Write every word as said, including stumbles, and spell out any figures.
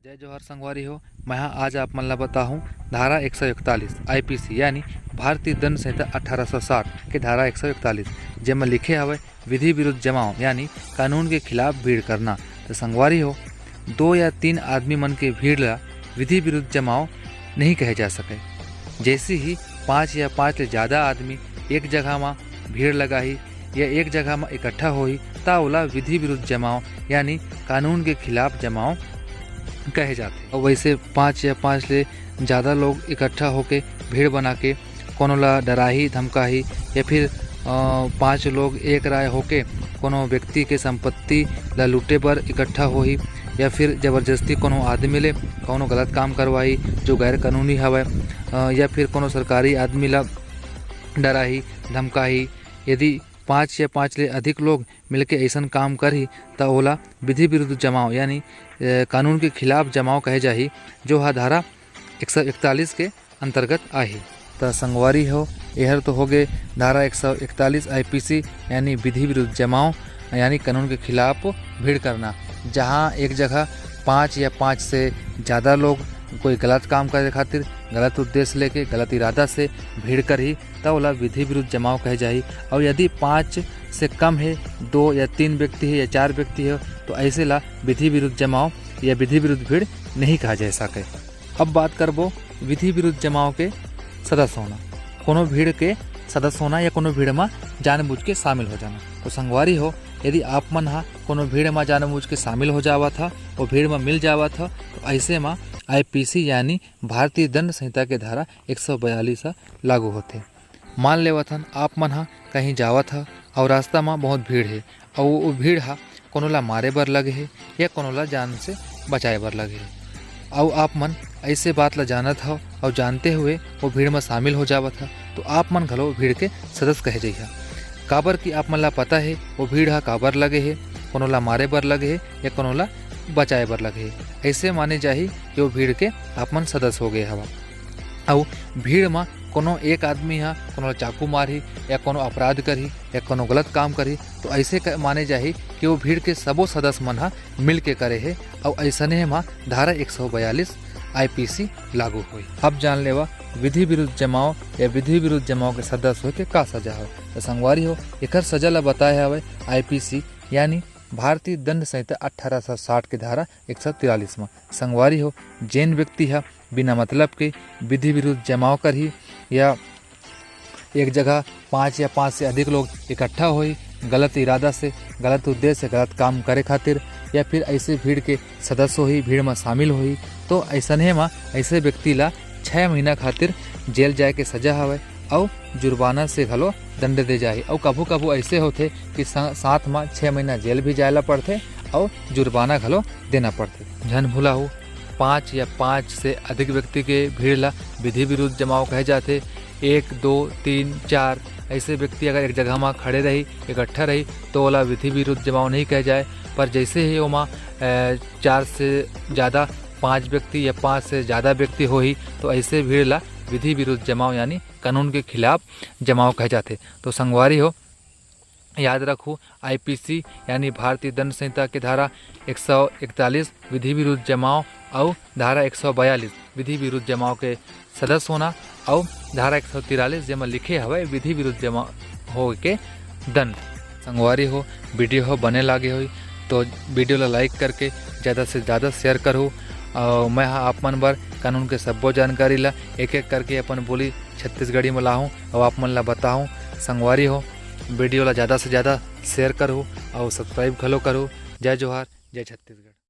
जय जोहार संगवारी हो, मैं हा आज आप मन ला बताहूँ धारा एक सौ इकतालीस आईपीसी यानी भारतीय दंड संहिता अठारह सौ साठ के धारा एक सौ इकतालीस, जेमा लिखे हवय विधि विरुद्ध जमाव यानी कानून के खिलाफ भीड़ करना। तो संगवारी हो, दो या तीन आदमी मन के भीड़ ला विधि विरुद्ध जमाव नहीं कहे जा सके। जैसे ही पाँच या पाँच ले ज़्यादा आदमी एक जगह म भीड़ लगाही या एक जगह म इकट्ठा होही, त ओला विधि विरुद्ध जमाव यानी कानून के खिलाफ जमाव कहे जाथे। अउ वैसे पाँच या पाँच ले ज़्यादा लोग इकट्ठा होके भीड़ बना के कोनो ला डराही धमकाही या फिर अ, पाँच लोग एक राय होके कोनो व्यक्ति के संपत्ति ला लूटे बर इकट्ठा होही या फिर जबरदस्ती कोनो आदमी ले कोनो गलत काम करवाही जो गैर कानूनी हवय, अ, या फिर कोनो सरकारी आदमी ला डराही धमकाही। यदि पाँच या पाँच ले अधिक लोग मिलके ऐसन काम करही, त ओला विधि विरुद्ध जमाव यानी अ, कानून के खिलाफ जमाव कहे जाही, जो हा धारा एक सौ इकतालीस के अंतर्गत आही। त संगवारी हो, एहर तो होगे धारा एक सौ इकतालीस आईपीसी यानी विधि विरुद्ध जमाव यानी कानून के खिलाफ भीड़ करना, जहां एक जगह पाँच या पाँच से ज़्यादा लोग कोई गलत काम करे खातिर गलत उद्देश्य लेके गलत इरादा से भीड़ करही, त ओला विधि विरुद्ध जमाव कहे जाही। और यदि पाँच से कम है, दो या तीन व्यक्ति है या चार व्यक्ति है, तो ऐसे ला विधि विरुद्ध जमाव या विधि विरुद्ध भीड़ नहीं कहा जा सके। अब बात करबो विधि विरुद्ध जमाव के सदस्य होना, कोनो भीड़ के सदस्य होना या कोनो भीड़ में जानबूझ के शामिल हो जाना। तो संगवारी हो, यदि आप मन हा कोनो भीड़ में जानबूझ के शामिल हो जावत हा, वो भीड़ में मिल जावत हा, तो ऐसे में आईपीसी यानी भारतीय दंड संहिता के धारा एक सौ बयालीस हा लागू होथे। मान लेवत हन, आप मन हा कहीं जावत हा और रास्ता में बहुत भीड़ है और वो भीड़ हा कोनो ला मारे बर लगे हे या कोनो ला जान से बचाए बर लगे हे। अउ आप मन ऐसे बात ला जानत हव अउ जानते हुए वो भीड़ में शामिल हो जावत हव, तो आप मन घलो भीड़ के सदस्य कहे जइहा। काबर कि आप मन ला पता हे वो भीड़ हा काबर लगे हे, कोनो ला मारे बर लगे हे या कोनो ला बचाए बर लगे हे। ऐसे माने जाही कि वो भीड़ के आप मन सदस्य हो गए हवा। अउ भीड़ म कोनो एक आदमी ह कोनो ल चाकू मारही या कोनो अपराध करही या कोनो गलत काम करही, तो ऐसे क-, माने जाही कि वो भीड़ के सबो सदस्य मन ह मिल के करे हे। अउ ऐसने म धारा एक सौ बयालीस आईपीसी लागू होही। अब जान लेवा विधि विरुद्ध जमाव या विधि विरुद्ध जमाव के सदस्य होय के का सजा हवे। तो संगवारी हो, एकर सजा ल बताए हवे आईपीसी यानी भारतीय दंड संहिता अठारह सौ साठ के धारा एक सौ तिरालीस म। संगवारी हो, जेन व्यक्ति ह बिना मतलब के विधि विरुद्ध जमाव करही या एक जगह पाँच या पाँच से अधिक लोग इकट्ठा होही गलत इरादा से, गलत उद्देश्य से, गलत काम करे खातिर, या फिर ऐसे भीड़ के सदस्य होही, भीड़ में शामिल होही, तो ऐसने में ऐसे व्यक्ति ला छः महीना खातिर जेल जाए के सजा हवय अउ जुर्माना से घलो दंड दे जाही। अउ कभू कभू ऐसे होथे कि सा-, साथ में छः महीना जेल भी जाए ला पड़थे अउ जुर्माना घलो देना पड़थे। झन भुलाहू, पाँच या पाँच से अधिक व्यक्ति के भीड़ ला विधि विरुद्ध जमाव कहे जाथे। एक, दो, तीन, चार ऐसे व्यक्ति अगर एक जगह मा खड़े रही, इकट्ठा रही, तो ओला विधि विरुद्ध जमाव नहीं कहे जाए। पर जैसे ही ओमा, अ, चार से ज़्यादा, पाँच व्यक्ति या पाँच से ज़्यादा व्यक्ति होही, तो ऐसे भीड़ ला विधि विरुद्ध जमाव यानी कानून के खिलाफ जमाव कहे जाथे। तो संगवारी हो, याद रखू, आईपीसी यानी भारतीय दंड संहिता के धारा एक सौ इकतालीस विधि विरुद्ध जमाव अउ धारा एक सौ बयालीस विधि विरुद्ध जमाव के सदस्य होना अउ धारा एक सौ तिरालीस, जेमा लिखे हवय विधि विरुद्ध जमाव होय के दंड। संगवारी हो, वीडियो हो बने लागे होही तो वीडियो ला लाइक करके ज़्यादा से ज़्यादा शेयर करहू। अउ मैं हा आप मन बर कानून के सब्बो जानकारी ला एक एक करके अपन बोली छत्तीसगढ़ी में लाहूँ अउ आप मन ला बताहूँ। संगवारी हो, वीडियो ला ज़्यादा से ज़्यादा शेयर करहू अउ सब्सक्राइब घलो करहू। जय जोहार, जय छत्तीसगढ़।